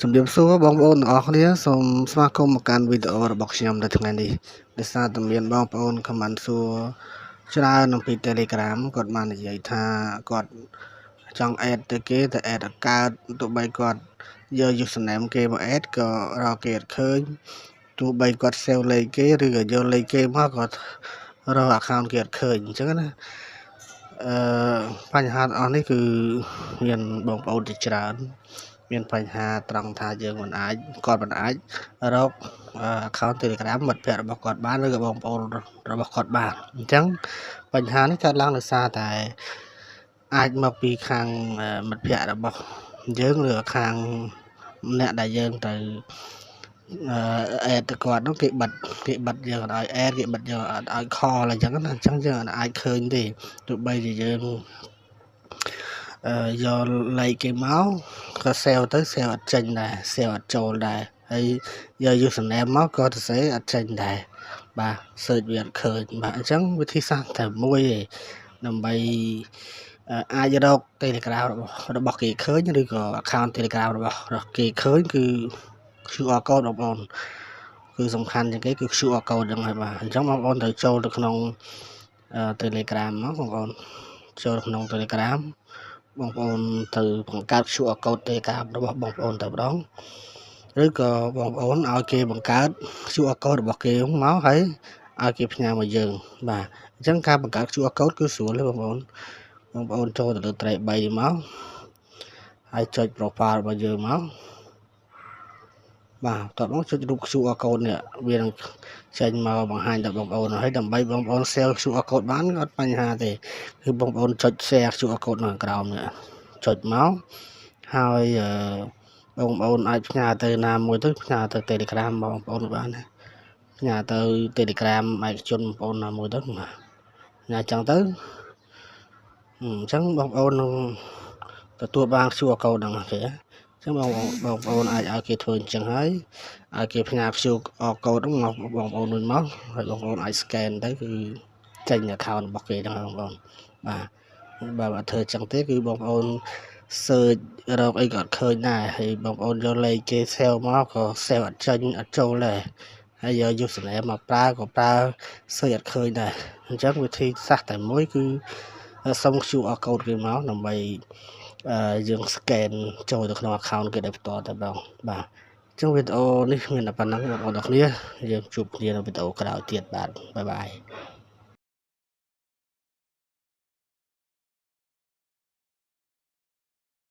ជំរាបសួរបងប្អូនទាំងអស់គ្នាសូមស្វាគមន៍មកកាន់វីដេអូរបស់ខ្ញុំនៅថ្ងៃនេះដោយសារតែមានបងប្អូន comment សួរច្រើនអំពី Telegram គាត់បាននិយាយថាគាត់ចង់ add ទៅគេតែ add អត់កើតទោះបីគាត់យក username គេមក add ក៏រកគេអត់ឃើញទោះបីគាត់ save លេខគេឬក៏យកលេខគេមកក៏រក account គេអត់ឃើញអញ្ចឹងណាអឺបញ្ហាទាំងអស់នេះគឺមានបងប្អូនជាច្រើន មានបញ្ហាត្រង់ថាយើងមិនអាចគាត់មិនអាចរក account Telegram មិត្តភ័ក្តិរបស់គាត់បានឬក៏បងប្អូនរបស់គាត់បានអញ្ចឹងបញ្ហានេះកើតឡើងដោយសារតែអាចមកពីខាងមិត្តភ័ក្តិរបស់យើងឬខាងអ្នកដែលយើងទៅ add ទៅគាត់នោះគេបិទគេបិទយើងអត់ឲ្យ add គេបិទយើងអត់ឲ្យ call អញ្ចឹងណាអញ្ចឹងយើងអត់អាចឃើញទេទោះបីជាយើងយកលេខគេមកក៏ save ទៅ save អត់ចេញដែរ save អត់ចូលដែរហើយយក username មកក៏សរសេរអត់ចេញដែរបាទ search វាអត់ឃើញបាទអញ្ចឹងវិធីសាស្ត្រតែមួយទេដើម្បីអាចរក Telegram របស់គេឃើញឬក៏ account Telegram របស់គេឃើញគឺ QR code បងប្អូនគឺសំខាន់ជាងគេគឺ QR code ហ្នឹងហើយបាទអញ្ចឹងបងប្អូនត្រូវចូលទៅក្នុង Telegram មកបងប្អូនចូលក្នុង Telegram បងប្អូនទៅបង្កើត QR code Telegram របស់បងប្អូនតែម្ដងឬក៏បងប្អូនឲ្យគេបង្កើត QR code របស់គេមកហើយឲ្យគេផ្ញើមកយើងបាទអញ្ចឹងការបង្កើត QR code គឺស្រួលទេបងប្អូនបងប្អូនចូលទៅលើត្រី3នេះមកហើយចុច profile របស់យើងមកបាទបន្ទាប់មកចុចរូប QR code នេះវានឹងចេញមកបង្ហាញដល់បងប្អូនហើយដើម្បីបងប្អូន share QR code បានអត់បញ្ហាទេគឺបងប្អូនចុច share QR code នៅក្រោមនេះចុចមកហើយ បងប្អូនអាចផ្ញើទៅណាមួយទៅផ្ញើទៅ Telegram បងប្អូនបានដែរផ្ញើទៅ Telegram ឯកជនបងប្អូនណាមួយទៅបាទផ្ញើចឹងទៅអញ្ចឹងបងប្អូននឹងទទួលបាន QR code ហ្នឹងគេអញ្ចឹងបងបងប្អូនអាចឲ្យគេធ្វើអញ្ចឹងហើយឲ្យគេផ្ញើ QR code ហ្នឹងមកបងប្អូនវិញមកហើយបងប្អូនអាច scan ទៅគឺចេញ account របស់គេហ្នឹងបងប្អូនបាទបើអត់ធ្វើអញ្ចឹងទេគឺបងប្អូន search រកអីក៏អត់ឃើញដែរហើយបងប្អូនយកលេខគេ save មកក៏ save អត់ចេញអត់ចូលដែរហើយយក username មកប្រើក៏ប្រើ search អត់ឃើញដែរអញ្ចឹងវិធីសាស្ត្រតែមួយគឺសុំ QR code គេមកដើម្បីយើង scan ចូលទៅក្នុង account គេដោយផ្ទាល់តែម្ដងបាទអញ្ចឹងវីដេអូនេះមានតែប៉ុណ្ណឹងបងប្អូនទាំងគ្នាយើងជួបគ្នានៅវីដេអូក្រោយទៀតបាទ bye bye.